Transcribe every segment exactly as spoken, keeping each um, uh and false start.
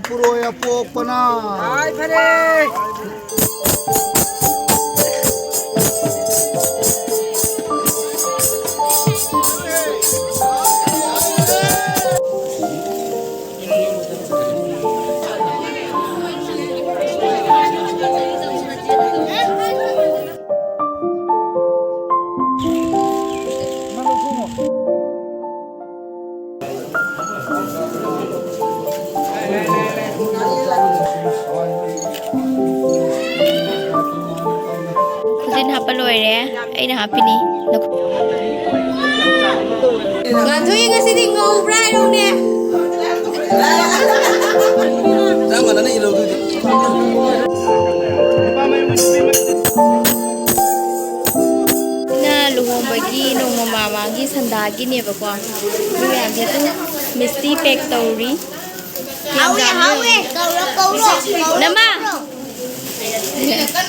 ꯄꯨꯔꯣꯏ ꯑꯄꯣꯛꯄꯅ꯫ ꯇꯉꯥꯏ ꯐꯔꯦ꯫ ꯈꯨꯖꯤꯟ ꯍꯥꯞꯄ ꯂꯣꯏꯔꯦ꯫ ꯑꯩꯅ ꯍꯥꯞꯄꯤꯅꯤ꯫ ꯉꯥꯟꯊꯣꯏ ꯉꯁꯤꯗꯤ ꯉꯧꯕ꯭ꯔꯥ ꯍꯥꯏꯔꯛꯎꯅꯦ꯫ ꯆꯞ ꯃꯥꯟꯅꯅ ꯏꯜꯂꯣ ꯑꯗꯨꯗꯤ꯫ ꯁꯤꯅ ꯂꯨꯍꯣꯡꯕꯒꯤ ꯅꯣꯡꯃ ꯃꯃꯥꯡꯒꯤ ꯁꯟꯗꯥꯒꯤꯅꯦꯕꯀꯣ꯫ ꯃꯤ ꯃꯌꯥꯝꯁꯦ ꯑꯗꯨꯝ ꯃꯤꯁꯇꯤ ꯄꯦꯛ ꯇꯧꯔꯤ꯫ ꯍꯥꯎꯋꯦ, ꯍꯥꯎꯋꯦ꯫ ꯀꯧꯔꯣ, ꯀꯧꯔꯣ, ꯀꯧꯔꯣ, ꯅꯃꯥ! ꯀꯧꯔꯣ꯫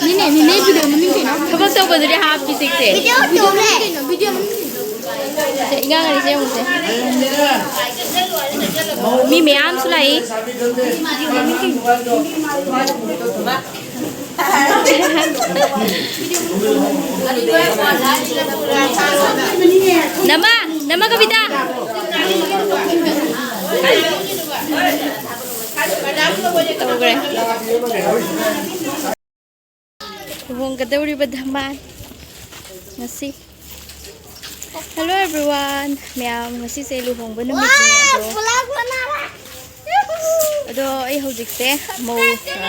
ꯅꯤꯅꯦ, ꯅꯤꯅꯦ, video ꯃꯃꯤꯡ ꯀꯩꯅꯣ? ꯊꯕꯛ ꯇꯧꯕꯗꯨꯗꯤ ꯍꯥꯞꯄꯤꯁꯤꯡꯁꯦ꯫ Video ꯇꯧꯔꯦ꯫ Video ꯃꯃꯤꯡ ꯀꯩꯅꯣ? Video ꯃꯃꯤꯡ ꯀꯩꯅꯣ? ꯁꯦ, ꯏꯉꯥꯡ ꯑꯅꯤꯁꯦ ꯌꯦꯡꯉꯨꯁꯦ꯫ ꯃꯤ ꯃꯌꯥꯝꯁꯨ ꯂꯥꯛꯏ꯫ ꯅꯃ, ꯅꯃ ꯀꯕꯤꯇꯥ꯫ ꯇꯧꯈ꯭ꯔꯦ꯫ ꯂꯨꯍꯣꯡꯒꯗꯧꯔꯤꯕ ꯙꯃꯥꯟ ꯉꯁꯤ꯫ Hello everyone, ꯃꯌꯥꯝ, ꯉꯁꯤꯁꯦ ꯂꯨꯍꯣꯡꯕ ꯅꯨꯃꯤꯠꯅꯦ ꯑꯗꯣ꯫ ꯑꯗꯣ ꯑꯩ ꯍꯧꯖꯤꯛꯁꯦ ꯃꯧ, ꯑ,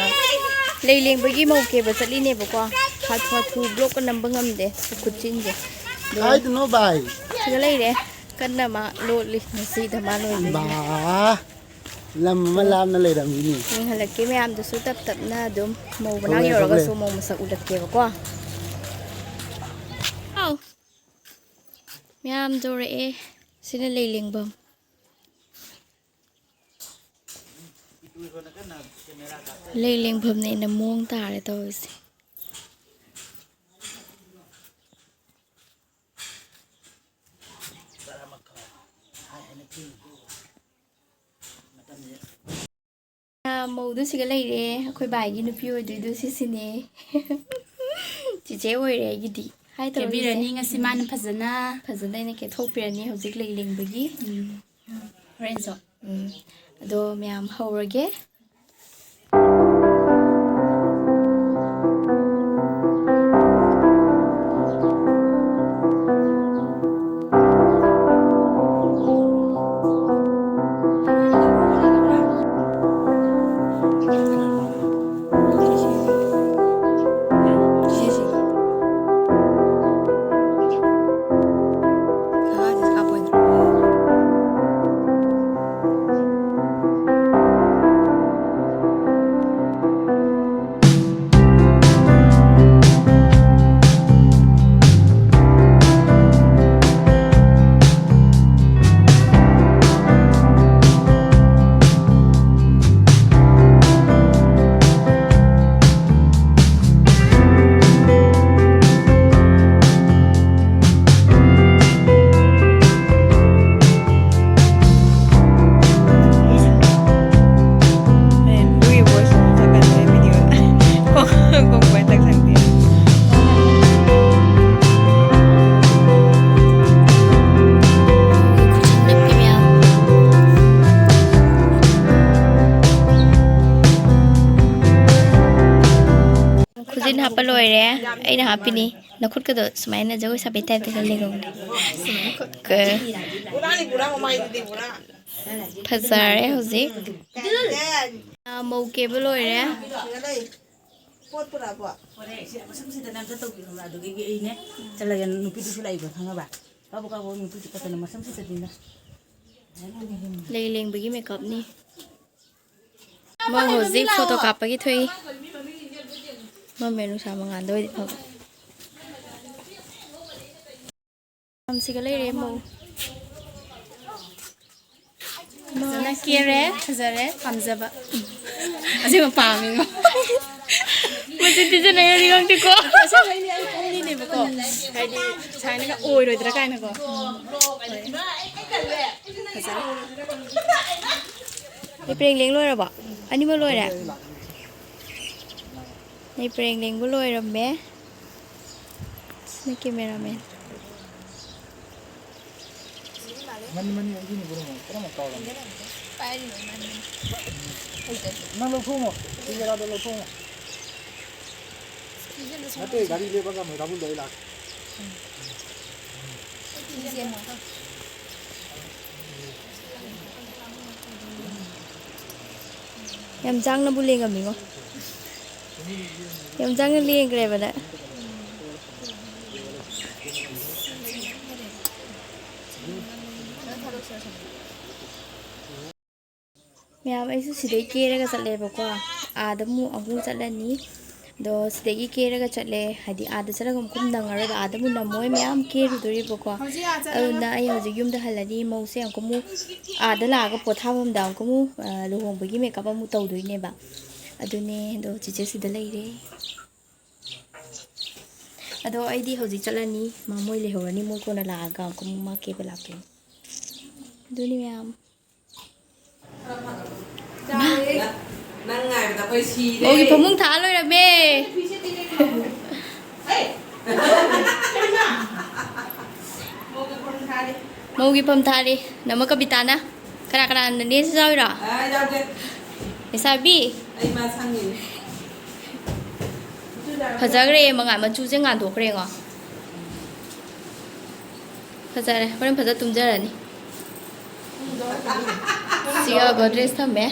ꯂꯩ ꯂꯦꯡꯕꯒꯤ ꯃꯧ ꯀꯦꯕ ꯆꯠꯂꯤꯅꯦꯕꯀꯣ꯫ ꯍꯥꯊꯨ ꯍꯥꯊꯨ vlogꯀ ꯅꯝꯕ ꯉꯝꯗꯦ ꯈꯨꯠꯆꯤꯟꯁꯦ꯫ ꯑꯗꯣ ꯍꯥꯏꯗꯨꯅꯣ ꯚꯥꯏ꯫ ꯁꯤꯗ ꯂꯩꯔꯦ꯫ ꯀꯟꯅ ꯃꯥ ꯂꯣꯠꯂꯤ ꯉꯁꯤ ꯙꯃꯥꯟ ꯑꯣꯏꯕꯒꯤ꯫ ꯕꯥ꯫ ꯂꯝ ꯑꯃ ꯂꯥꯞꯅ ꯂꯩꯔꯝꯃꯤꯅꯦ꯫ ꯌꯦꯡꯍꯜꯂꯛꯀꯦ ꯃꯌꯥꯝꯗꯁꯨ ꯇꯞ ꯇꯞꯅ ꯑꯗꯨꯝ ꯃꯧ ꯃꯅꯥꯛ ꯊꯣꯛꯂꯛꯑꯦ, ꯌꯧꯔꯒꯁꯨ ꯊꯣꯛꯂꯛꯑꯦ꯫ ꯃꯧ ꯃꯁꯛ ꯎꯠꯂꯛꯀꯦꯕꯀꯣ꯫ ꯑꯥꯎ꯫ ꯃꯌꯥꯝ ꯌꯧꯔꯛꯑꯦ꯫ ꯁꯤꯅ ꯂꯩ ꯂꯦꯡꯐꯝ꯫ ꯂꯩ ꯂꯦꯡꯐꯝꯅ ꯍꯦꯟꯅ ꯃꯑꯣꯡ ꯇꯥꯔꯦ ꯇꯧꯔꯤꯁꯦ꯫ ꯃꯧꯗꯨ ꯁꯤꯒ ꯂꯩꯔꯦ, ꯑꯩꯈꯣꯏ ꯕꯥꯏꯒꯤ ꯅꯨꯄꯤ ꯑꯣꯏꯗꯣꯏꯗꯨ ꯁꯤꯁꯤꯅꯦ꯫ ꯆꯤꯆꯦ ꯑꯣꯏꯔꯦ ꯑꯩꯒꯤꯗꯤ꯫ ꯍꯥꯏ ꯇꯧꯔꯣ, ꯀꯦꯕꯤꯔꯅꯤ ꯆꯤꯆꯦ꯫ ꯉꯁꯤ ꯃꯥꯅ ꯐꯖꯅ꯫ ꯐꯖꯅ ꯑꯩꯅ ꯀꯦꯊꯣꯛꯄꯤꯔꯅꯤ ꯍꯧꯖꯤꯛ ꯂꯩ ꯂꯦꯡꯕꯒꯤ꯫ ꯎꯝ꯫ ꯍꯣꯔꯦꯟꯁꯨ꯫ ꯎꯝ꯫ ꯑꯗꯣ ꯃꯌꯥꯝ ꯍꯧꯔꯒꯦ꯫ ꯈꯨꯖꯤꯟ ꯍꯥꯞꯄ ꯂꯣꯏꯔꯦ꯫ ꯑꯩꯅ ꯍꯥꯞꯄꯤꯅꯤ꯫ ꯅꯈꯨꯠꯀꯗꯣ ꯁꯨꯃꯥꯏꯅ ꯖꯒꯣꯏ ꯁꯥꯕꯩ ꯇꯥꯏꯞꯇꯒ ꯂꯩꯔꯣꯅꯦ꯫ ꯀ-, ꯐꯖꯔꯦ ꯍꯧꯖꯤꯛ꯫ ꯑ, ꯃꯧ ꯀꯦꯕ ꯂꯣꯏꯔꯦ꯫ ꯄꯣꯠ ꯄꯨꯔꯛꯑꯕꯣ? ꯍꯣꯔꯦꯟ ꯁꯤ ꯃꯁꯝ ꯁꯤꯗꯅ ꯑꯝꯇ ꯇꯧꯕꯤꯔꯣ꯫ ꯑꯗꯨꯗꯒꯤ ꯑꯩꯅꯦ ꯆꯠꯂꯒ ꯅꯨꯄꯤꯗꯨꯁꯨ ꯂꯥꯛꯏꯕ ꯈꯪꯉꯕ? ꯀꯥꯕꯣ ꯀꯥꯕꯣ ꯅꯨꯄꯤꯗꯨ ꯀꯠꯇꯅ ꯃꯁꯝ ꯁꯤꯗꯅꯤꯅ꯫ ꯂꯩ ꯂꯦꯡꯕꯒꯤ ꯃꯦꯀꯞꯅꯤ꯫ ꯃꯧ ꯍꯧꯖꯤꯛ ꯐꯣꯇꯣ ꯀꯥꯞꯄꯒꯤ ꯊꯣꯛꯏ꯫ ꯃꯝꯃꯦ, ꯅꯨꯡꯁꯥ ꯃꯉꯥꯜꯗ ꯑꯣꯏꯗꯤ ꯐꯕ꯫ ꯃꯝꯁꯤꯒ ꯂꯩꯔꯦ ꯃꯧ꯫ ꯐꯖꯅ ꯀꯦꯔꯦ, ꯐꯖꯔꯦ, ꯄꯥꯝꯖꯕ꯫ ꯑꯁꯦꯡꯕ ꯄꯥꯝꯃꯤꯉꯣ꯫ ꯃꯆꯤꯟ ꯊꯤꯖꯤꯟꯅꯩꯔꯗꯤ ꯈꯪꯗꯦꯀꯣ꯫ ꯑꯁꯦꯡꯕꯩꯅꯦ, ꯑꯩ ꯈꯪꯉꯤꯅꯦꯕꯀꯣ꯫ ꯍꯥꯏꯗꯤ ꯁꯨꯃꯥꯏꯅꯒ ꯑꯣꯏꯔꯣꯏꯗ꯭ꯔꯥ ꯀꯥꯏꯅꯀꯣ꯫ ꯐꯖꯔꯦ꯫ ꯅꯣꯏ ꯄ꯭ꯔꯦꯡ ꯂꯦꯡ ꯂꯣꯏꯔꯕꯣ? ꯑꯅꯤꯃꯛ ꯂꯣꯏꯔꯦ? ꯑꯩ ꯄ꯭ꯔꯦꯡ ꯂꯦꯡꯕ ꯂꯣꯏꯔꯝꯃꯦ꯫ ꯁꯤꯅ cameraman꯫ ꯃꯅꯤ, ꯃꯅꯤ, ꯑꯩꯒꯤꯅꯤ, ꯕ꯭ꯔꯣ꯫ ꯀꯔꯝꯕ ꯀꯥꯎꯔꯝꯃꯤ? ꯅꯪ ꯂꯧꯊꯣꯛꯑꯝꯃꯣ꯫ ꯁꯤ ꯖꯒꯥꯗ ꯂꯧꯊꯣꯛꯑꯝꯃꯣ꯫ ꯅꯠꯇꯦ, ꯒꯥꯔꯤ ꯂꯦꯞꯄꯒ ꯃꯣꯏ ꯗꯥꯕꯨꯜꯗꯣ ꯑꯩ ꯂꯥꯛꯀꯦ꯫ ꯌꯥꯝ ꯆꯥꯡꯅꯕꯨ ꯂꯦꯡꯉꯝꯃꯤꯉꯣ꯫ ꯌꯥꯝ ꯆꯥꯡꯅ ꯂꯦꯡꯈ꯭ꯔꯦꯕ ꯅꯪ꯫ ꯃꯌꯥꯝ, ꯑꯩꯁꯨ ꯁꯤꯗꯩ ꯀꯦꯔꯒ ꯆꯠꯂꯦꯕꯀꯣ꯫ ꯑꯥꯗ ꯑꯃꯨꯛ, ꯑꯃꯨꯛ ꯆꯠꯂꯅꯤ꯫ ꯑꯗꯣ ꯁꯤꯗꯒꯤ ꯀꯦꯔꯒ ꯆꯠꯂꯦ, ꯍꯥꯏꯗꯤ ꯑꯥꯗ ꯆꯠꯂꯒ ꯑꯃꯨꯛ ꯅꯪꯉꯔꯣꯏꯕ, ꯑꯥꯗ ꯑꯃꯨꯛ ꯅꯝꯃꯣꯏ, ꯃꯌꯥꯝ ꯀꯦꯔꯨꯗꯣꯔꯤꯕꯀꯣ꯫ ꯍꯧꯖꯤꯛ ꯑꯥ ꯆꯠꯂꯒ ꯑꯗꯨꯅ ꯑꯩ ꯍꯧꯖꯤꯛ ꯌꯨꯝꯗ ꯍꯜꯂꯅꯤ, ꯃꯧꯁꯦ ꯑꯃꯨꯛꯀ ꯑꯃꯨꯛ ꯑꯥꯗ ꯂꯥꯛꯑꯒ ꯄꯣꯊꯥꯐꯝꯗ ꯑꯃꯨꯛꯀ ꯑꯃꯨꯛ, ꯑ, ꯂꯨꯍꯣꯡꯕꯒꯤ ꯃꯦꯀꯞ ꯑꯃꯨꯛ ꯇꯧꯗꯣꯏꯅꯦꯕ꯫ ꯑꯗꯨꯅꯦ, ꯑꯗꯣ ꯆꯤꯆꯦ ꯁꯤꯗ ꯂꯩꯔꯦ꯫ ꯑꯗꯣ ꯑꯩꯗꯤ ꯍꯧꯖꯤꯛ ꯆꯠꯂꯅꯤ, ꯃꯥ ꯃꯣꯏ ꯂꯩꯍꯧꯔꯅꯤ, ꯃꯣꯏ ꯀꯣꯟꯅ ꯂꯥꯛꯑꯒ ꯑꯃꯨꯛꯀ ꯑꯃꯨꯛ ꯃꯥ ꯀꯦꯕ ꯂꯥꯛꯇꯣꯏꯅꯤ꯫ ꯑꯗꯨꯅꯤ ꯃꯌꯥꯝ꯫ ꯅꯪ ꯉꯥꯏꯕꯗ ꯑꯩꯈꯣꯏ ꯁꯤꯔꯦ꯫ ꯃꯧꯒꯤ ꯐꯃꯨꯡ ꯊꯥ ꯂꯣꯏꯔꯝꯃꯦ꯫ ꯃꯧꯒꯤ ꯐꯝ ꯊꯥꯔꯤ꯫ ꯅꯃ ꯀꯕꯤꯇꯥꯅ꯫ ꯀꯅꯥ ꯀꯅꯥ, ꯅꯦꯅꯦꯁꯨ ꯌꯥꯎꯔꯤꯔꯣ? ꯑ, ꯌꯥꯎꯗꯦ꯫ ꯂꯩꯁꯥꯕꯤ꯫ ꯑꯩ ꯃꯥ ꯁꯪꯉꯤꯅꯦ꯫ ꯐꯖꯈ꯭ꯔꯦ, ꯃꯉꯥꯜ ꯃꯆꯨꯁꯦ ꯉꯥꯟꯊꯣꯛꯈ꯭ꯔꯦꯉꯣ꯫ ꯐꯖꯔꯦ, ꯍꯣꯔꯦꯟ ꯐꯖ ꯇꯨꯝꯖꯔꯅꯤ꯫ ꯁꯤꯒ ꯒꯣꯗ꯭ꯔꯦꯖ ꯊꯝꯃꯦ꯫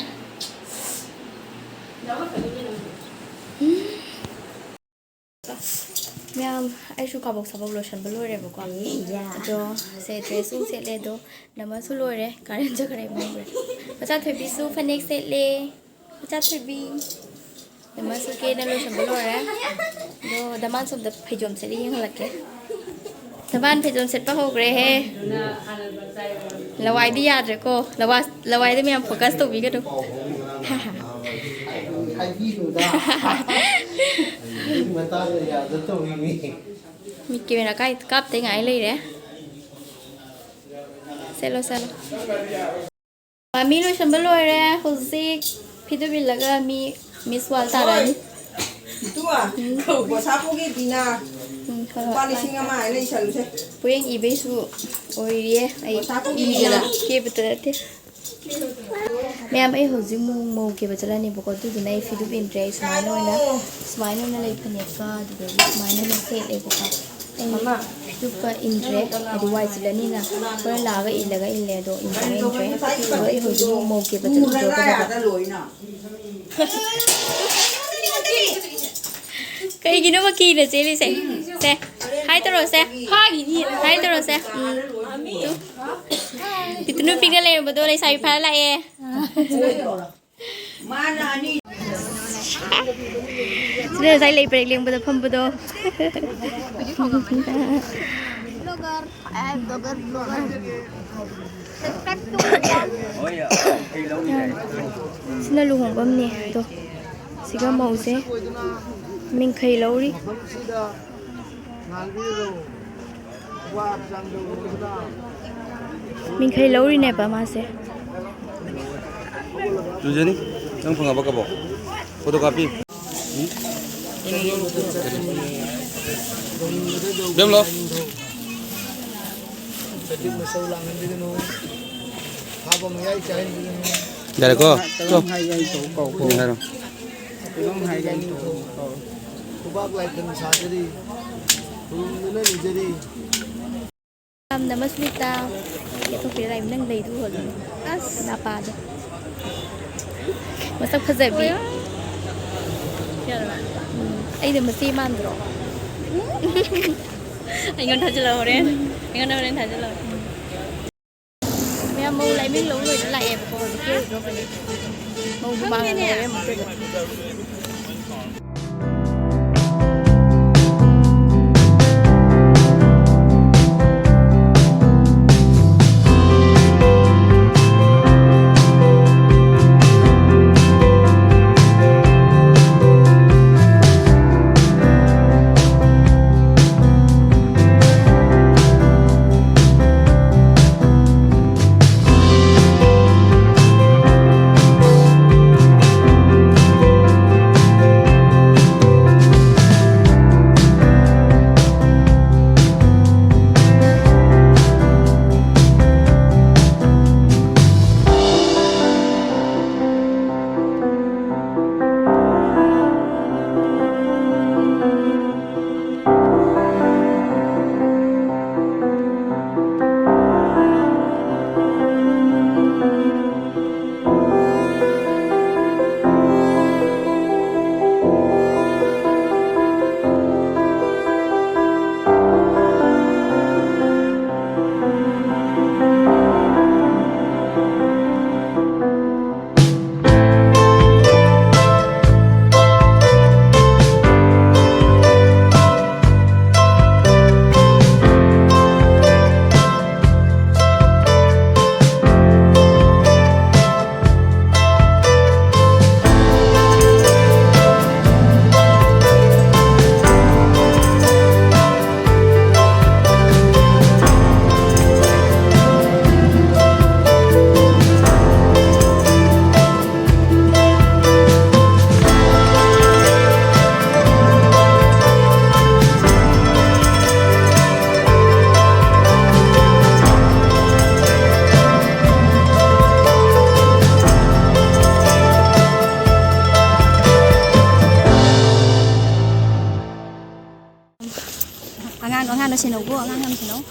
ꯃꯌꯥꯝ, ꯑꯩꯁꯨ ꯀꯥꯕꯣꯛ ꯁꯥꯕꯣꯛ ꯂꯣꯏꯁꯟꯕ ꯂꯣꯏꯔꯦꯕꯀꯣ꯫ ꯑꯗꯣ ꯁꯦ, ꯗ꯭ꯔꯦꯁꯁꯨ ꯁꯦꯠꯂꯦ, ꯑꯗꯣ ꯅꯃꯁꯨ ꯂꯣꯏꯔꯦ, ꯀꯥꯔꯦꯟ ꯆꯠꯈ꯭ꯔꯦ ꯃꯝꯈ꯭ꯔꯦ꯫ ꯃꯆꯥ ꯊꯣꯏꯕꯤꯁꯨ ꯐꯅꯦꯛ ꯁꯦꯠꯂꯦ꯫ ꯃꯆꯥ ꯊꯣꯏꯕꯤ꯫ ꯅꯃꯁꯨ ꯀꯦꯅ ꯂꯣꯏꯁꯟꯕ ꯂꯣꯏꯔꯦ꯫ ꯑꯗꯣ ꯗꯃꯥꯟ ꯁꯣꯝꯗ ꯐꯩꯖꯣꯝ ꯁꯦꯠꯂꯤ, ꯌꯦꯡꯍꯜꯂꯛꯀꯦ꯫ ꯗꯃꯥꯟ ꯐꯩꯖꯣꯝ ꯁꯦꯠꯄ ꯍꯧꯈ꯭ꯔꯦꯍꯦ꯫ ꯂꯋꯥꯏꯗꯤ ꯌꯥꯗ꯭ꯔꯦꯀꯣ꯫ ꯂꯋꯥ-, ꯂꯋꯥꯏꯗ ꯃꯌꯥꯝ focus ꯇꯧꯕꯤꯒꯅꯨ꯫ ꯍꯥꯏꯕꯤꯅꯨꯗ꯫ ꯑꯗꯨꯒꯤ ꯃꯇꯥꯡꯗ ꯌꯥꯗ ꯇꯧꯔꯤꯅꯤ꯫ ꯃꯤ camera ꯀꯥꯏ ꯀꯥꯞꯇꯦ ꯉꯥꯏ ꯂꯩꯔꯦ꯫ ꯁꯦꯠꯂꯣ, ꯁꯦꯠꯂꯣ꯫ ꯃꯥꯃꯤ ꯂꯣꯏꯁꯟꯕ ꯂꯣꯏꯔꯦ꯫ ꯍꯧꯖꯤꯛ ꯐꯤꯗꯨ ꯏꯜꯂꯒ ꯃꯤ ꯃꯤꯁ ꯋꯥꯔꯜ ꯇꯥꯔꯛꯑꯅꯤ꯫ ꯏꯇꯨ, ꯎꯝ꯫ ꯋꯥꯁꯥꯄꯨꯒꯤ ꯕꯤꯅꯥ꯫ ꯎꯝ, ꯍꯣꯏ, ꯍꯣꯏ꯫ ꯂꯨꯄꯥ ꯂꯤꯁꯤꯡ ꯑꯃ ꯍꯥꯏꯅ ꯏꯁꯜꯂꯨꯁꯦ꯫ ꯄꯣꯌꯦꯡ ꯏꯕꯩꯁꯨ ꯑꯣꯏꯔꯤꯌꯦ꯫ ꯑꯩ ꯋꯥꯁꯥꯄꯨꯒꯤ ꯏꯗꯅ ꯕꯤꯅꯥ꯫ ꯀꯦꯕꯇ ꯅꯠꯇꯦ꯫ ꯃꯌꯥꯝ, ꯑꯩ ꯍꯧꯖꯤꯛ ꯃꯨ-, ꯃꯧ ꯀꯦꯕ ꯆꯠꯂꯅꯦꯕꯀꯣ, ꯑꯗꯨꯗꯨꯅ ꯑꯩ ꯐꯤꯗꯨ ꯏꯟꯗ꯭ꯔꯦ꯫ ꯑꯩ ꯁꯨꯃꯥꯏꯅ ꯑꯣꯏꯅ, ꯁꯨꯃꯥꯏꯅ ꯑꯣꯏꯅ ꯂꯩ ꯐꯅꯦꯛꯀ, ꯑꯗꯨꯗꯒꯤ ꯁꯨꯃꯥꯏꯅ ꯑꯣꯏꯅ ꯁꯦꯠꯂꯦꯕꯀꯣ꯫ ꯑꯩ ꯐꯤꯗꯨꯞꯀ ꯏꯟꯗ꯭ꯔꯦ, ꯍꯥꯏꯗꯤ ꯋꯥꯏ ꯆꯤꯜꯂꯅꯤꯅ꯫ ꯍꯣꯔꯦꯟ ꯂꯥꯛꯑꯒ ꯏꯜꯂꯒ ꯏꯜꯂꯦ, ꯑꯗꯣ ꯏꯟꯗ꯭ꯔꯒ ꯏꯟꯗ꯭ꯔꯦ꯫ ꯑꯗꯣ ꯑꯩ ꯍꯧꯖꯤꯛ ꯃꯨ-, ꯃꯧ ꯀꯦꯕ ꯆꯠꯂꯨꯗ꯭ꯔꯣ ꯀꯩꯗꯧꯕ? ꯀꯩꯒꯤꯅꯣꯕ ꯀꯤꯅ ꯆꯦꯜꯂꯤꯁꯦ? ꯁꯦ, ꯍꯥꯏ ꯇꯧꯔꯣ ꯁꯦ꯫ ꯍꯥꯏ ꯇꯧꯔꯣ ꯁꯦ꯫ ꯎꯝ꯫ ꯇꯨ꯫ ꯄꯤꯇꯨ ꯅꯨꯄꯤꯒ ꯂꯩꯔꯝꯕꯗꯣ ꯂꯩꯁꯥꯕꯤ ꯐꯥꯔ ꯂꯥꯛꯑꯦ꯫ ꯁꯤꯗ ꯉꯁꯥꯏ ꯂꯩ ꯄꯔꯦꯡ ꯂꯦꯡꯕꯗ ꯐꯝꯕꯗꯣ꯫ ꯁꯤꯅ ꯂꯨꯍꯣꯡꯐꯝꯅꯦ ꯑꯗꯣ꯫ ꯁꯤꯒ ꯃꯧꯁꯦ ꯃꯤꯡꯈꯩ ꯂꯧꯔꯤ꯫ ꯃꯤꯡꯈꯩ ꯂꯧꯔꯤꯅꯦꯕ ꯃꯥꯁꯦ꯫ ꯆꯨꯖꯅꯤ, ꯅꯪ ꯐꯪꯉꯕ ꯀꯕꯣꯛ? ꯐꯣꯇꯣ ꯀꯥꯞꯄꯤ꯫ ꯕꯦꯝꯂꯣ꯫ ꯌꯥꯔꯦꯀꯣ? ꯆꯣ꯫ ꯍꯥꯏꯔꯣ꯫ ꯈꯨꯕꯥꯛ ꯂꯥꯏꯐꯝ ꯁꯥꯖꯔꯤ, ꯈꯨꯔꯨꯝꯗꯨꯅ ꯅꯤꯖꯔꯤ꯫ ꯌꯥꯝꯅ ꯃꯁꯨꯅꯤꯇꯥ ꯀꯦꯊꯣꯛꯄꯤꯔ ꯂꯥꯛꯏ, ꯅꯪ ꯂꯩꯗꯨ ꯎꯍꯜꯂꯨ꯫ ꯑꯁ꯫ ꯅꯄꯥꯗꯣ꯫ ꯃꯁꯛ ꯐꯖꯕꯤ꯫ ꯎꯝ, ꯑꯩꯅ ꯃꯆꯦ ꯃꯥꯟꯗ꯭ꯔꯣ? ꯑꯩꯉꯣꯟꯗ ꯊꯥꯖꯤꯜꯂꯛꯑꯣ ꯍꯣꯔꯦꯟ꯫ ꯑꯩꯉꯣꯟꯗ ꯍꯣꯔꯦꯟ ꯊꯥꯖꯤꯜꯂꯛꯑꯣ꯫ ꯃꯌꯥꯝ ꯃꯧ ꯂꯥꯏꯃꯤꯡ ꯂꯧ ꯂꯣꯏꯔ ꯂꯥꯛꯑꯦꯕꯀꯣ, ꯍꯧꯖꯤꯛ ꯀꯦꯔꯨꯗ꯭ꯔꯣꯕꯅꯤ꯫ ꯃꯧ ꯍꯨꯃꯥꯡꯅ ꯂꯣꯏꯔꯦ ꯑꯃꯨꯛꯇꯣꯏꯕ꯫ ꯑꯉꯥꯡꯅ ꯁꯦꯟꯅꯧꯀꯣ, ꯑꯉꯥꯡ ꯌꯥꯝ ꯁꯦꯟꯅꯧ꯫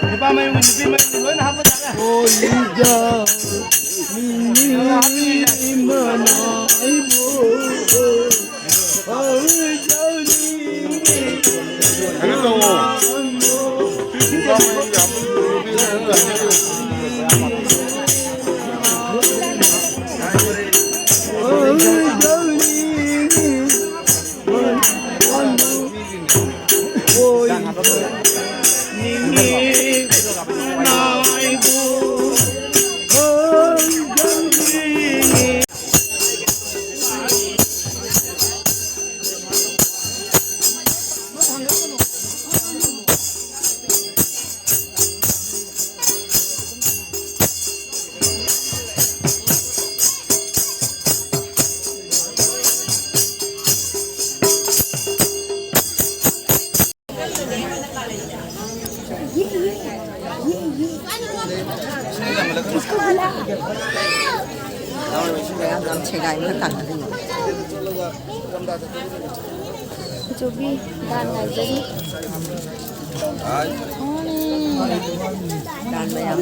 ꯅꯨꯄꯥ ꯃꯌꯨꯝꯒꯤ ꯅꯨꯄꯤ ꯃꯌꯨꯝꯒꯤ ꯂꯣꯏꯅ ꯍꯥꯞꯄ ꯇꯥꯔꯦ꯫ ꯀꯩꯅꯣ ꯇꯧꯋꯣ꯫ ꯅꯨꯄꯥ ꯃꯌꯨꯝꯒꯤ ꯍꯥꯞꯄ ꯅꯨꯄꯤ ꯃꯌꯨꯝꯒꯤ ꯍꯥꯞꯄ꯫ ꯌꯥꯝ ꯁꯦꯒꯥꯏꯕ ꯇꯥꯟꯅꯔꯤꯅꯣ? ꯆꯧꯕꯤ, ꯗꯥꯟ ꯉꯥꯏꯖꯔꯤ꯫ ꯗꯥꯟ ꯃꯌꯥꯝ꯫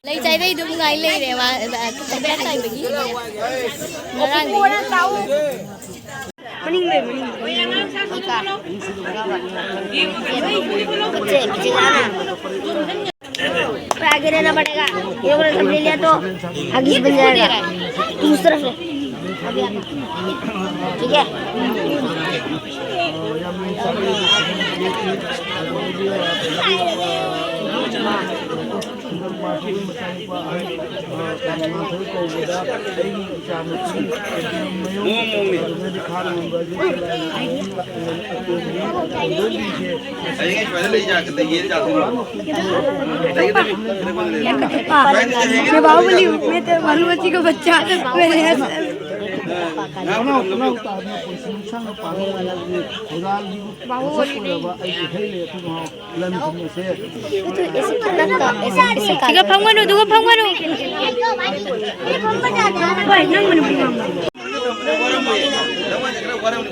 ꯂꯩ ꯆꯥꯏꯕꯩ ꯑꯗꯨꯝ ꯉꯥꯏ ꯂꯩꯔꯦ ꯃꯥ, ꯆꯥꯏꯕꯒꯤ꯫ ꯉꯔꯥꯡꯗꯒꯤ꯫ ꯃꯅꯤꯡ ꯂꯩ, ꯃꯅꯤꯡ꯫ ꯈꯨꯠꯁꯦ ꯈꯤꯇꯪ ꯂꯥꯟꯅ ꯄꯨꯔꯥ गिराना पड़ेगा। ये वाला सब ले लिया तो हगीज बन जाएगा। दूसरा से। ठीक है। ꯃꯑꯣꯡ ꯃꯑꯣꯡꯅꯤ꯫ ꯍꯌꯦꯡ ꯑꯩ ꯁꯨꯃꯥꯏꯅ ꯂꯩ ꯌꯥ-, ꯂꯩꯒꯦ ꯌꯥꯗꯣꯏꯅꯣ? ꯂꯩꯒꯗꯕꯅꯤ꯫ ये बाहुबली, मैं तो बाहुबली का बच्चा, मेरे यहाँ से। ꯉꯥꯏꯍꯥꯛ ꯉꯥꯏꯍꯥꯛ ꯉꯥꯏꯍꯥꯛ ꯇꯥꯗꯅ ꯄꯨꯟꯁꯤ ꯅꯨꯡꯁꯥꯡꯅ ꯄꯥꯡꯒꯗꯕꯅꯤ꯫ ꯊꯧꯗꯥꯡꯒꯤ ꯃꯁꯛ ꯑꯣꯏꯔꯕ ꯑꯩꯒꯤ ꯍꯩ ꯂꯩ ꯑꯊꯨꯝ ꯑꯍꯥꯎ꯫ ꯑꯗꯨꯒ ꯐꯝꯒꯅꯨ, ꯑꯗꯨꯒ ꯐꯝꯒꯅꯨ꯫ ꯍꯣꯏ, ꯅꯪ ꯃꯅꯤꯄꯨꯔꯤ ꯉꯥꯡꯕ꯫ ꯅꯪ ꯈꯔ ꯋꯥꯔꯝꯅꯤ꯫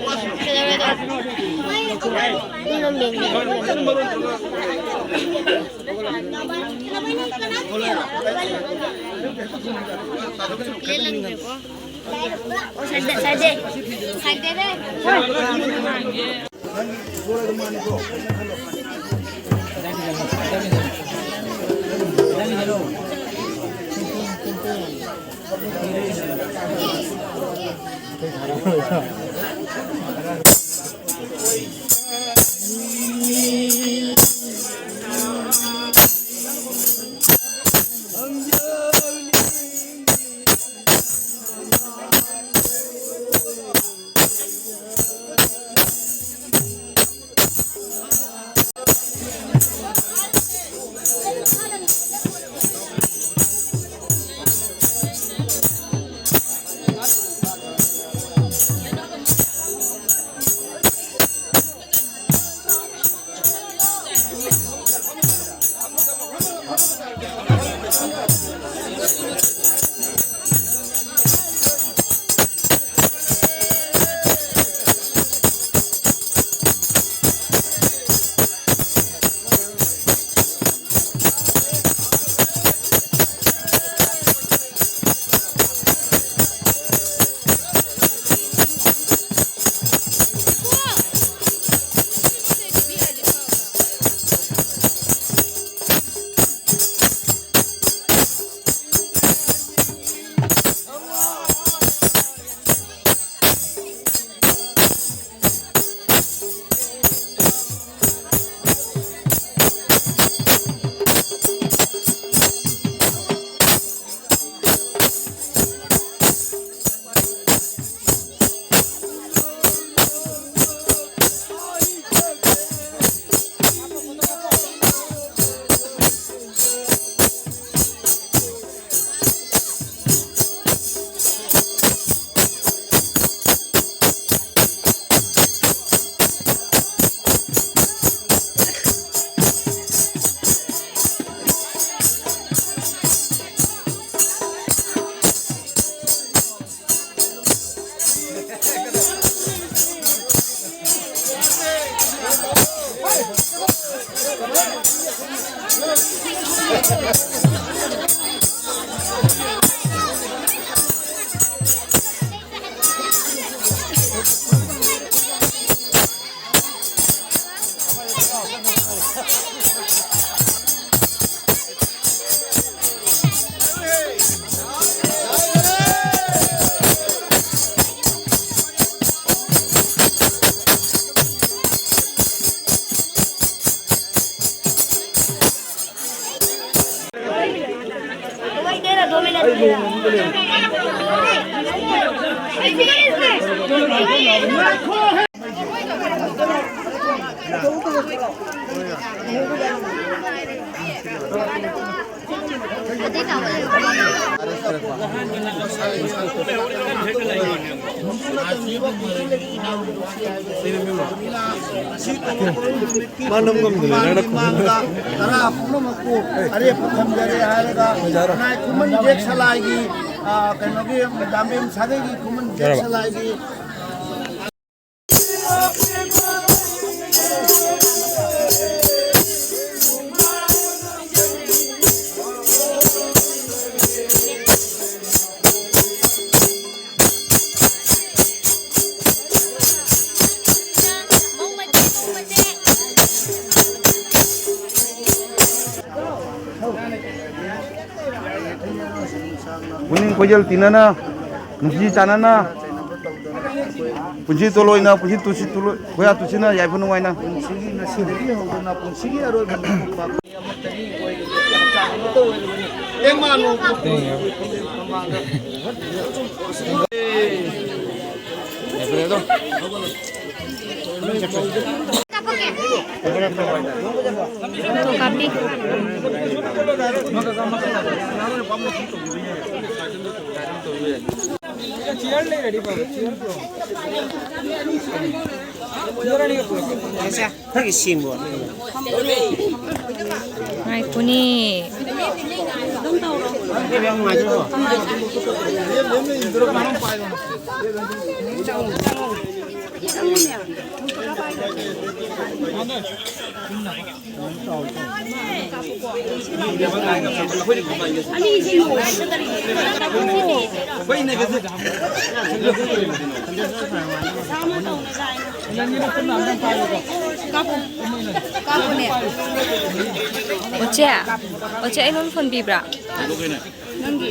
ꯃꯥ ꯅꯝ ꯉꯝꯗꯦ, ꯅꯪꯅ ꯈꯨꯝꯃꯨ꯫ ꯃꯃꯥꯡꯗ ꯇꯔꯥ ꯄꯨꯝꯅꯃꯛꯄꯨ ꯑꯔꯦꯞꯄ ꯊꯝꯖꯔꯦ ꯍꯥꯏꯔꯒ ꯂꯅꯥꯏ ꯈꯨꯃꯟ ꯖꯦꯛ ꯁꯂꯥꯏꯒꯤ, ꯑ, ꯀꯩꯅꯣꯒꯤ ꯗꯥꯝꯕꯦꯝ ꯁꯥꯒꯩꯒꯤ ꯈꯨꯃꯟ ꯖꯦꯛ ꯁꯂꯥꯏꯒꯤ ꯄꯨꯛꯅꯤꯡ ꯈꯣꯏꯖꯦꯜ ꯇꯤꯟꯅꯅ, ꯅꯨꯡꯁꯤ ꯆꯥꯟꯅꯅ, ꯄꯨꯟꯁꯤ ꯇꯣꯂꯣꯏꯅ, ꯄꯨꯟꯁꯤ ꯇꯨꯁꯤ ꯇꯨꯂꯣꯏ, ꯈꯣꯌꯥ ꯇꯨꯁꯤꯅ ꯌꯥꯏꯐ ꯅꯨꯡꯉꯥꯏꯅ꯫ ꯄꯨꯟꯁꯤꯒꯤ ꯉꯁꯤꯗꯒꯤ ꯍꯧꯗꯨꯅ ꯄꯨꯟꯁꯤꯒꯤ ꯑꯔꯣꯏꯕ ꯅꯨꯃꯤꯠ ꯐꯥꯎꯕ ꯑꯃꯠꯇꯅꯤ ꯑꯣꯏꯔꯤꯕ ꯍꯛꯆꯥꯡ ꯑꯃꯠꯇ ꯑꯣꯏꯔꯤꯕꯅꯤ꯫ ꯇꯦꯡ ꯃꯥ ꯅꯣꯡ ꯃꯃꯥꯡꯗ ꯉꯥꯏꯈꯣꯅꯦ꯫ ꯑꯣꯆꯦ, ꯑꯣꯆꯦ, ꯑꯩꯉꯣꯟꯗ ꯐꯣꯟ ꯄꯤꯕ꯭ꯔꯥ? ꯅꯪꯒꯤ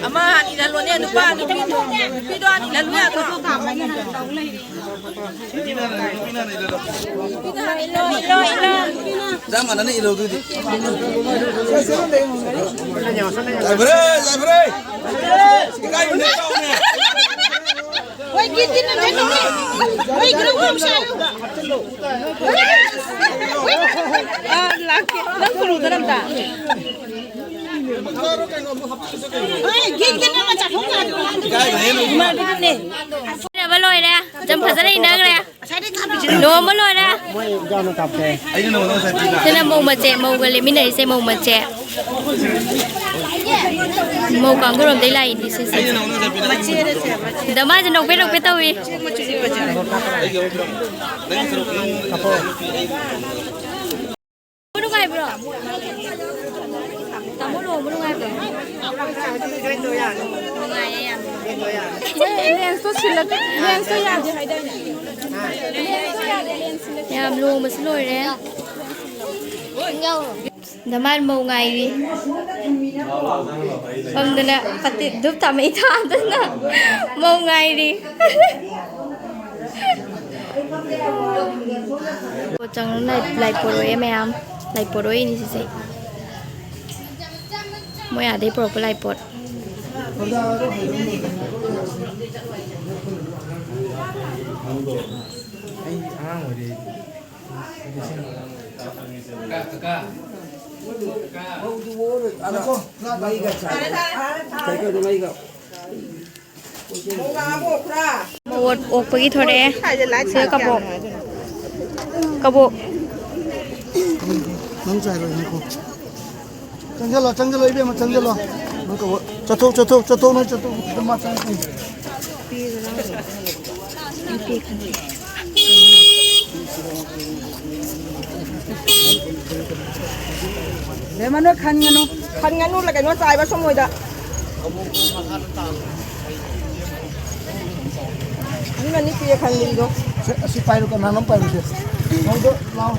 ꯑꯃ ꯍꯥꯟꯅ ꯏꯜꯍꯜꯂꯣꯅꯦ, ꯅꯨꯄꯥ, ꯅꯨꯄꯤꯗꯣ, ꯅꯨꯄꯤꯗꯣ ꯍꯥꯟꯅ ꯏꯜꯍꯜꯂꯣ ꯌꯥꯗ꯭ꯔꯣ? ꯅꯨꯄꯤꯅ ꯍꯥꯟꯅ ꯏꯜꯂꯣ, ꯏꯜꯂꯣ, ꯏꯜꯂꯣ꯫ ꯆꯞ ꯃꯥꯟꯅꯅ ꯏꯜꯂꯣ ꯑꯗꯨꯗꯤ꯫ ꯌꯥꯏꯐꯔꯦ, ꯌꯥꯏꯐꯔꯦ꯫ ꯏꯀꯥꯏꯕꯅꯦ, ꯏꯀꯥꯏꯕꯅꯦ꯫ ꯍꯣꯏ, ꯒꯤꯠ ꯒꯤꯠ ꯅꯪ ꯆꯠꯂꯣ꯫ ꯍꯣꯏ, ꯒ꯭ꯔꯨꯞ ꯒ꯭ꯔꯨꯞ ꯁꯥꯔꯣ꯫ ꯑꯥ, ꯂꯥꯛꯀꯦ꯫ ꯅꯪ ꯈꯨꯔꯨꯗ ꯑꯝꯇ꯫ ꯍꯣꯏ, ꯒꯤꯠ ꯒꯤꯠ ꯅꯪ ꯆꯠꯊꯣꯛ ꯌꯥꯗ꯭ꯔꯣ? ꯏꯃꯥꯟꯅꯕꯤꯅꯦ꯫ ꯂꯣꯏꯔꯦ꯫ ꯌꯥꯝ ꯐꯖꯅ ꯏꯟꯅꯈ꯭ꯔꯦ꯫ ꯂꯨꯍꯣꯡꯕ ꯂꯣꯏꯔꯦ꯫ ꯁꯤꯅ ꯃꯧ ꯃꯆꯦ, ꯃꯧꯒ ꯂꯦꯞꯃꯤꯟꯅꯔꯤꯁꯦ ꯃꯧ ꯃꯆꯦ꯫ ꯃꯧ ꯀꯥꯡꯕꯨꯔꯣꯝꯗꯩ ꯂꯥꯛꯏꯅꯤ ꯁꯤꯁꯦ꯫ ꯗꯃꯥꯁꯦ ꯅꯣꯛꯐꯦꯠ ꯅꯣꯛꯐꯦꯠ ꯇꯧꯏ꯫ ꯅꯨꯡꯉꯥꯏꯕ꯭ꯔꯣ? ꯇꯥꯃꯣ ꯂꯨꯍꯣꯡꯕ ꯅꯨꯡꯉꯥꯏꯕ꯭ꯔꯣ? ꯅꯨꯡꯉꯥꯏꯌꯦ ꯌꯥꯝ꯫ ꯂꯦꯟꯁꯇꯣ ꯁꯤꯜꯂꯛ-, ꯂꯦꯟꯁꯇꯣ ꯌꯥꯗꯦ ꯍꯥꯏꯗꯥꯏꯅꯦ? ꯌꯥꯝ ꯂꯨꯍꯣꯡꯕꯁꯨ ꯂꯣꯏꯔꯦ꯫ ꯗꯃꯥꯟ ꯃꯧ ꯉꯥꯏꯔꯤ꯫ ꯁꯣꯝꯗꯅ ꯄꯇꯤ-, ꯙꯨꯞ ꯊꯥꯃꯩ ꯊꯥꯗꯅ ꯃꯧ ꯉꯥꯏꯔꯤ꯫ ꯄꯣꯠ ꯆꯪ-, ꯂꯥꯏ, ꯂꯥꯏ ꯄꯣꯔꯛꯑꯦ ꯃꯌꯥꯝ꯫ ꯂꯥꯏ ꯄꯣꯔꯛꯏꯅꯤ ꯁꯤꯁꯦ꯫ ꯃꯣꯏ ꯑꯥꯗꯩ ꯄꯨꯔꯛꯄ ꯂꯥꯏ ꯄꯣꯠ꯫ ꯑꯩ ꯑꯉꯥꯡ ꯑꯣꯏꯔꯤ꯫ ꯃꯧ ꯑꯣꯠ-, ꯑꯣꯛꯄꯒꯤ ꯊꯣꯔꯛꯑꯦ꯫ ꯁꯤꯗ ꯀꯕꯣꯛ꯫ ꯀꯕꯣꯛ꯫ ꯅꯪ ꯆꯥꯏꯔꯣ, ꯉꯥꯏꯈꯣ꯫ ꯆꯪꯁꯤꯜꯂꯣ, ꯆꯪꯁꯤꯜꯂꯣ, ꯏꯕꯦꯝꯃ, ꯆꯪꯁꯤꯜꯂꯣ꯫ ꯅꯪ ꯀꯕꯣꯛ꯫ ꯆꯠꯊꯣꯛ, ꯆꯠꯊꯣꯛ, ꯆꯠꯊꯣꯛ, ꯅꯣꯏ ꯆꯠꯊꯣꯛ꯫ ꯑꯗꯨꯝ ꯃꯥ ꯆꯪꯉꯛꯀꯅꯤ꯫ ꯕꯦꯝꯃ, ꯅꯣꯏ ꯈꯟꯒꯅꯨ꯫ ꯈꯟꯒꯅꯨ, ꯀꯩꯅꯣ ꯆꯥꯏꯕ ꯁꯨꯝ ꯃꯣꯏꯗ꯫ ꯃꯤ ꯑꯅꯤ ꯄꯤꯔꯦ ꯈꯟꯒꯤꯗꯣ꯫ ꯑꯁꯤ, ꯑꯁꯤ ꯄꯥꯏꯔꯣ, ꯀꯅꯥꯅꯣꯝ ꯄꯥꯏꯔꯨꯁꯦ꯫ ꯃꯧꯗꯣ ꯂꯥꯎ꯫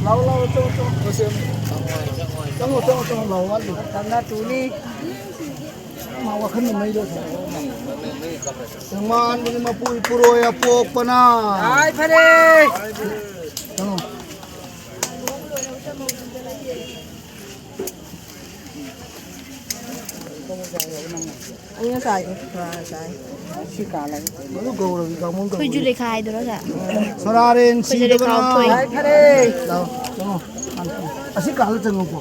ꯂꯥꯎ, ꯂꯥꯎ, ꯆꯪꯉꯣ, ꯆꯪꯉꯣ, ꯃꯁꯦ꯫ ꯆꯪꯉꯣ, ꯆꯪꯉꯣ, ꯆꯪꯉꯣ, ꯂꯥꯎ, ꯋꯥꯠꯂꯤ꯫ ꯃꯇꯝꯅ ꯇꯨꯅꯤ꯫ ꯃꯥ ꯋꯥꯈꯜꯅ ꯃꯩꯗꯣ ꯁꯥꯟꯅꯔꯣ꯫ ꯁꯦꯡꯃꯥꯟꯕꯅꯤ ꯃꯄꯨ ꯏꯄꯨꯔꯣꯏ ꯑꯄꯣꯛꯄꯅ꯫ ꯇꯥꯏ ꯐꯔꯦ꯫ ꯆꯪꯉꯣ꯫ ꯑꯩꯅ ꯆꯥꯏꯗꯣ ꯉꯁꯥꯏ꯫ ꯁꯤ ꯀꯥꯜꯂꯒ꯫ ꯃꯗꯨ ꯒꯧꯔꯒꯤ ꯀꯥꯡꯃꯣꯟ ꯀꯧꯕꯅꯤ꯫ ꯑꯩꯈꯣꯏꯁꯨ ꯂꯩꯈꯥꯏꯗꯨꯔꯣ ꯁꯦ? ꯁꯣꯔꯥꯔꯦꯟ ꯑꯩꯈꯣꯏꯁꯨ ꯁꯤꯗꯕꯅ꯫ ꯂꯩꯈꯥꯎ ꯊꯣꯛꯏ꯫ ꯇꯥꯏ ꯐꯔꯦ꯫ ꯂꯥꯎ, ꯆꯪꯉꯣ꯫ ꯑꯁꯤ ꯀꯥꯜꯂ ꯆꯪꯉꯣꯀꯣ꯫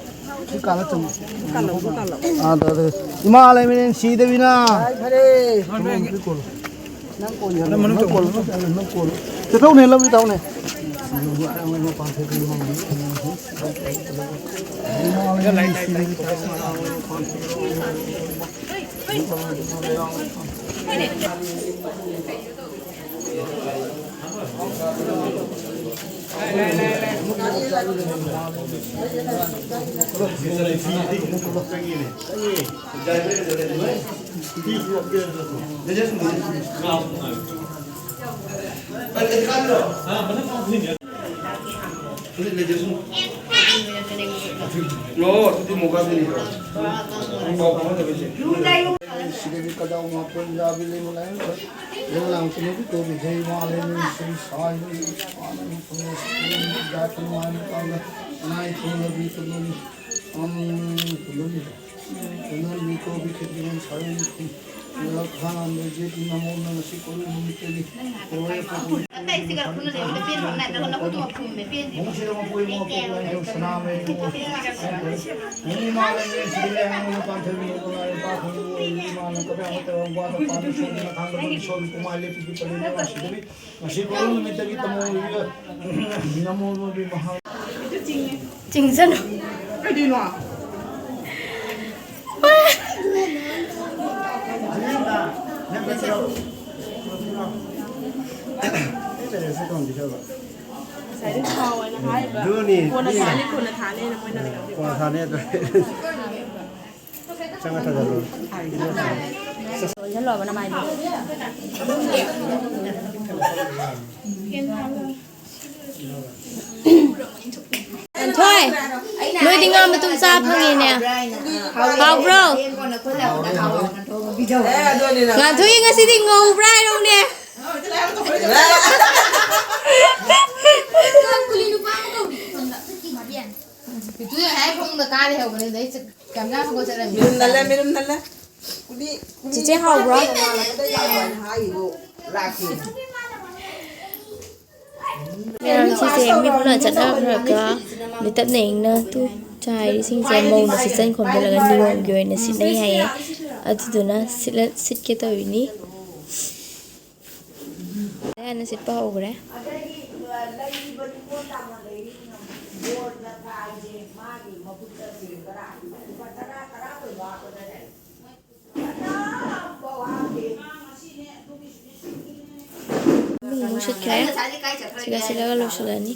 ꯁꯤ ꯀꯥꯜꯂ ꯆꯪꯉꯣ꯫ ꯀꯥꯜꯂꯛꯑꯣ, ꯀꯥꯜꯂꯛꯑꯣ꯫ ꯑꯥ, ꯑꯗ, ꯑꯗ꯫ ꯏꯃꯥ ꯂꯩꯃꯔꯦꯟ ꯁꯤꯗꯕꯤꯅ꯫ ꯇꯥꯏ ꯐꯔꯦ꯫ ꯀꯣꯜꯂꯣ꯫ ꯅꯪ ꯀꯣꯜꯂꯣ, ꯅꯪ ꯀꯣꯜꯂꯣ, ꯅꯪ ꯀꯣꯜꯂꯣ꯫ ꯆꯠꯊꯧꯅꯦ, ꯂꯧꯁꯤ ꯊꯧꯅꯦ꯫ ꯁꯤꯗꯗꯤ ꯀꯗꯥꯎ ꯃꯥꯄꯟ ꯌꯥꯕꯤ ꯂꯩꯕ ꯂꯥꯏꯔꯤꯛ ꯂꯥꯡ ꯀꯨꯝꯍꯩ ꯇꯧꯕꯤ ꯍꯩ ꯃꯥ ꯂꯩꯕ ꯁꯨꯝ ꯁꯥꯏ ꯃꯥ ꯂꯩꯕ ꯀꯨꯝꯍꯩ ꯁꯨꯝ ꯖꯥꯇꯤ ꯃꯥꯏ ꯃꯇꯥꯡꯗ ꯅꯥꯏ ꯇꯧꯅꯕꯤ ꯇꯧꯅꯕꯤ ꯇꯧꯅꯕꯤ ꯀꯣꯕꯤ ꯈꯦꯇ꯭ꯔꯤꯃꯟ ꯁꯥꯏ ꯂꯈꯥꯟ ꯂꯩꯖꯦ ꯅꯃꯣ ꯅꯪ ꯑꯁꯤ ꯀꯣꯔꯨ ꯅꯨꯃꯤꯠꯇꯒꯤ ꯀꯣꯔꯣ ꯑꯇꯩꯁꯤꯒ ꯈꯨꯅꯨ ꯂꯩꯕꯗ ꯄꯦꯟ ꯊꯣꯛꯅꯗ꯭ꯔꯒ ꯅꯈꯨꯠꯇꯨ ꯃꯐꯨꯝ ꯑꯃ ꯄꯦꯟꯗꯦ꯫ ꯉꯁꯤ ꯀꯣꯔꯣ ꯅꯨꯃꯤꯠꯇꯒꯤ ꯇꯃꯣ ꯅꯃꯣ ꯆꯤꯡꯁꯅꯨ꯫ ꯀꯩꯗꯧꯅꯣ? ꯉꯁꯥꯏꯗꯤ ꯊꯥꯎ ꯍꯥꯏꯅ ꯍꯥꯏꯕ꯫ ꯑꯗꯨꯅꯤ꯫ ꯀꯣꯟꯅ ꯊꯥꯅꯤ, ꯀꯣꯟꯅ ꯊꯥꯅꯤꯅ ꯃꯣꯏꯅ ꯂꯩꯔꯝꯃꯤ꯫ ꯀꯣꯟꯅ ꯊꯥꯅꯤ ꯑꯗꯨ꯫ ꯆꯪꯉ ꯊꯥꯖꯜꯂꯣ꯫ ꯑꯣꯟꯁꯤꯜꯂꯣꯕ ꯅꯃꯥꯏꯗꯣ꯫ ꯉꯥꯟꯊꯣꯏ, ꯅꯣꯏꯗꯤ ꯉꯥ ꯃꯇꯨꯝ ꯆꯥ ꯐꯪꯉꯦꯅꯦ꯫ ꯍꯥꯎꯕ꯭ꯔꯣ? ꯑꯦ, ꯑꯗꯨꯅꯤ ꯅꯪ ꯉꯥꯟꯊꯣꯏ, ꯉꯁꯤꯗꯤ ꯉꯧꯕ꯭ꯔꯥ ꯍꯥꯏꯔꯧꯅꯦ꯫ ꯀꯨꯂꯤ ꯅꯨꯄꯥ ꯑꯃ ꯀꯧꯔꯤ ꯁꯣꯝꯗ꯫ ꯏꯇꯨ ꯉꯁꯥꯏ ꯐꯃꯨꯡꯗ ꯀꯥ ꯂꯩꯍꯧꯕꯅꯦ, ꯑꯗꯩ ꯆ-, ꯀꯝꯂꯥ ꯍꯧꯒꯠ ꯆꯠꯂꯝꯃꯤ꯫ ꯃꯤꯔꯨꯝ ꯅꯜꯂꯦ, ꯃꯤꯔꯨꯝ ꯅꯜꯂꯦ꯫ ꯆꯤꯆꯦ ꯍꯥꯎꯕ꯭ꯔꯣ? ꯃꯌꯥꯝ ꯁꯤꯁꯦ ꯃꯤ ꯄꯨꯟꯅ ꯆꯠꯅꯈ꯭ꯔꯒ ꯃꯤꯇꯞꯅ ꯏꯪꯅ ꯇꯨ ꯆꯥꯏꯔꯤꯁꯤꯡꯁꯦ ꯃꯧꯅ ꯁꯤꯠꯆꯟ ꯈꯣꯝꯖꯤꯜꯂꯒ ꯅꯤꯌꯣꯝꯒꯤ ꯑꯣꯏꯅ ꯁꯤꯠꯅꯩ ꯍꯥꯏꯌꯦ꯫ ꯑꯗꯨꯗꯨꯅ ꯁꯤꯠꯂ-, ꯁꯤꯠꯀꯦ ꯇꯧꯔꯤꯅꯤ꯫ ꯍꯥꯟꯅ ꯁꯤꯠꯄ ꯍꯧꯈ꯭ꯔꯦ꯫ ꯑꯃꯨꯛ ꯁꯤꯠꯈ꯭ꯔꯦ꯫ ꯁꯤꯒ ꯁꯤꯠꯂꯒ ꯂꯣꯏꯁꯤꯜꯂꯅꯤ꯫